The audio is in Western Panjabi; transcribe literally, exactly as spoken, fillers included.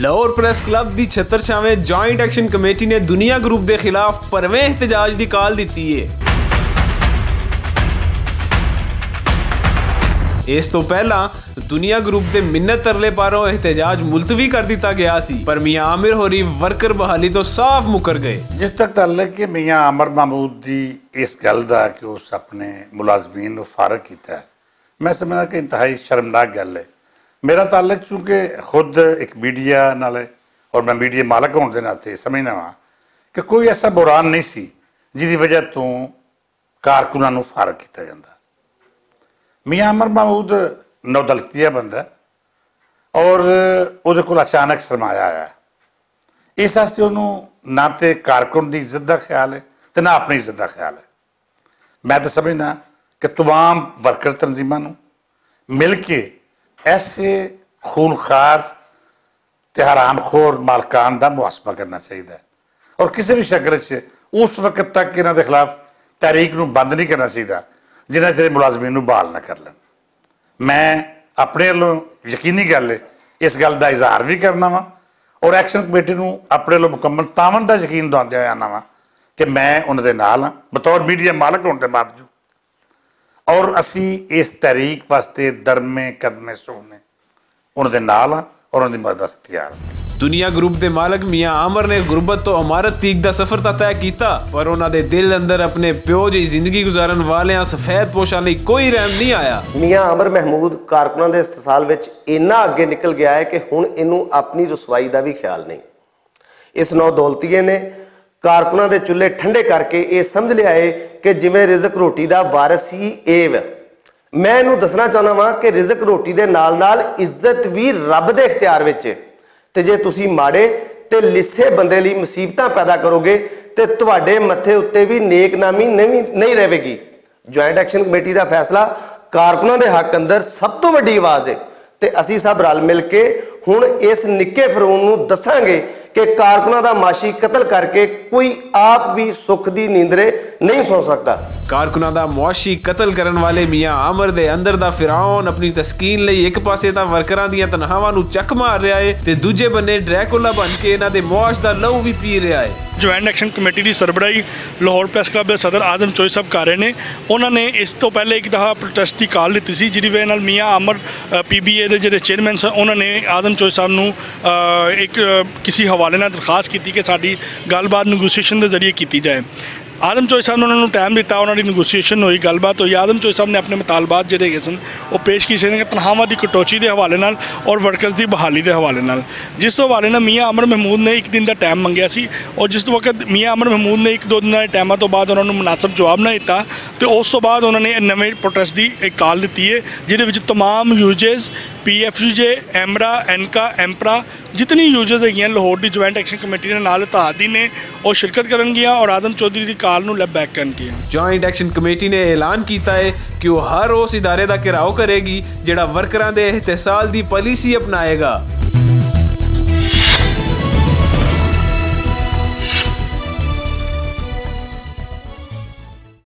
لاہور پریس کلب دی چھتر چھاویں جوائنٹ ایکشن کمیٹی نے دنیا گروپ دے خلاف پرویں احتجاج دی کال دتی ہے۔ اس تو پہلاں دنیا گروپ دے منت ترلے پاروں احتجاج ملتوی کر دتا گیا سی، پر میاں عامر ہوری ورکر بحالی تو صاف مکر گئے۔ جس تک تعلق کہ میاں عامر محمود دی اس گل دا کہ اس اپنے ملازمین نوں فارغ کیتا ہے، میں سمجھنا کہ انتہائی شرمناک گل ہے۔ میرا تعلق چونکہ خود ایک میڈیا نال ہے اور میں میڈیا مالک ہون دے ناطے سمجھنا واں کہ کوئی ایسا بحران نہیں سی جس دی وجہ تو کارکناں نوں فارغ کیتا جاندا۔ میاں عمر محمود نودلتیا بندہ ہے اور اودے کول اچانک سرمایہ آیا ہے۔ اس واسطے انہوں نہ تے کارکن دی عزت دا خیال ہے تے نہ اپنی عزت دا خیال ہے۔ میں تے سمجھنا کہ تمام ورکر تنظیماں نوں مل کے ایسے خونخوار تے حرام خور مالکان دا محاسبہ کرنا چاہیدا ہے اور کسے وی شکل وچ اس وقت تک انہاں دے خلاف تحریک نوں بند نہیں کرنا چاہیدا جنہاں چر ملازمین نوں بحال نہ کر لین۔ میں اپنے ولوں یقینی گل ہے، اس گل دا اظہار وی کرنا وا اور ایکشن کمیٹی نوں اپنے ولوں مکمل تعاون دا یقین دواندے ہوئے آنا وا کہ میں انہاں دے نال ہاں بطور میڈیا مالک ہون دے باوجود، اور اسی اس تحریک واسطے درمے قدمے سونے انہاں دے نال ہاں اور انہاں دی مدد واسطے تیار ہاں۔ دنیا گروپ دے مالک میاں عامر نے غربت تو عمارت تیک دا سفر تاں طے کیتا، پر انہاں دے دل اندر اپنے پیو جی زندگی گزارن والیاں سفید پوشاں لئی کوئی رحم نہیں آیا۔ میاں عامر محمود کارکناں دے استحصال وچ اینا اگے نکل گیا ہے کہ ہن اینوں اپنی رسوائی دا وی خیال نہیں۔ اس نو دولتیے نے کارکناں دے چولہے ٹھنڈے کر کے ایہہ سمجھ لیا ہے کہ جیویں رزق روٹی دا وارث ہی ایہہ وے۔ میں اینوں دسنا چاہنا واں کہ رزق روٹی دے نال نال عزت وی رب دے اختیار وچ ہے۔ تے جے تسی ماڑے تے لسے بندے لئی مصیبتاں پیدا کرو گے تے تہاڈے متھے اتے وی نیک نامی نہیں رہوے گی۔ جوائنٹ ایکشن کمیٹی دا فیصلہ کارکناں دے حق اندر سب توں وڈی آواز ہے، تے اسی سب رل مل کے ہن اس نکے فرون نوں دساں گے کہ کارکناں دا معاشی قتل کر کے کوئی آپ وی سکھ دی نیندرے نہیں سو سکدا۔ کارکناں دا معاشی قتل کرن والے میاں عامر دے اندر دا فرعون اپنی تسکین لئی اک پاسے تاں ورکراں دیاں تنہاواں نوں چک مار رہیا ہے تے دوجے بننے ڈریکولا بن کے انہاں دے معاش دا لہو وی پی رہیا ہے۔ جوائنٹ ایکشن کمیٹی دی سربراہی لاہور پریس کلب دے صدر آدم چوئی صاحب کر رہے نے۔ انہاں نے اس توں پہلے اک دفعہ پروٹیسٹ دی کال دتی سی، جدی وجہ نال میاں عامر پی بی اے دے جیہڑے چیئرمین سن انہاں نے آدم چوئی صاحب نوں اک کسی حوالے نال درخواست کیتی کہ ساڈی گل بات نیگوسیشن دے ذریعے کیتی جائے۔ آدم چوئی صاحب نے انہاں نوں ٹائم دتا، انہاں دی نیگوسیشن ہوئی، گل بات ہوئی۔ آدم چوئی صاحب نے اپنے مطالبات جیہڑے ہیگے سن او پیش کیتے سن کہ تنہاواں دی کٹوچی دے حوالے نال اور ورکرز دی بحالی دے حوالے نال، جس حوالے نال میاں عامر محمود نے اک دن دا ٹائم منگیا سی اور جس وقت میاں عامر محمود نے اک دو دن دے ٹائماں توں بعد انہاں نوں مناسب جواب نہ دتا تے اس توں بعد انہاں نے نویں پروٹیسٹ دی اک کال دتی ہے، جیہڑے وچ تمام یوجز، پی ایف یو جے، ایمرا، اینکا، ایمپرا، جتنی یوجز ہیگیاں لاہور دی جوائنٹ ایکشن کمیٹی دے نال اتحادی نے، او شرکت کرن گیاں اور آدم چودھری دی کال نوں لیب بیک کرن گیاں۔ جوائنٹ ایکشن کمیٹی نے اعلان کیتا ہے کہ وہ ہر اس ادارے دا گھیراؤ کرے گی جڑا ورکراں دے احتسال دی پالیسی اپنائے گا۔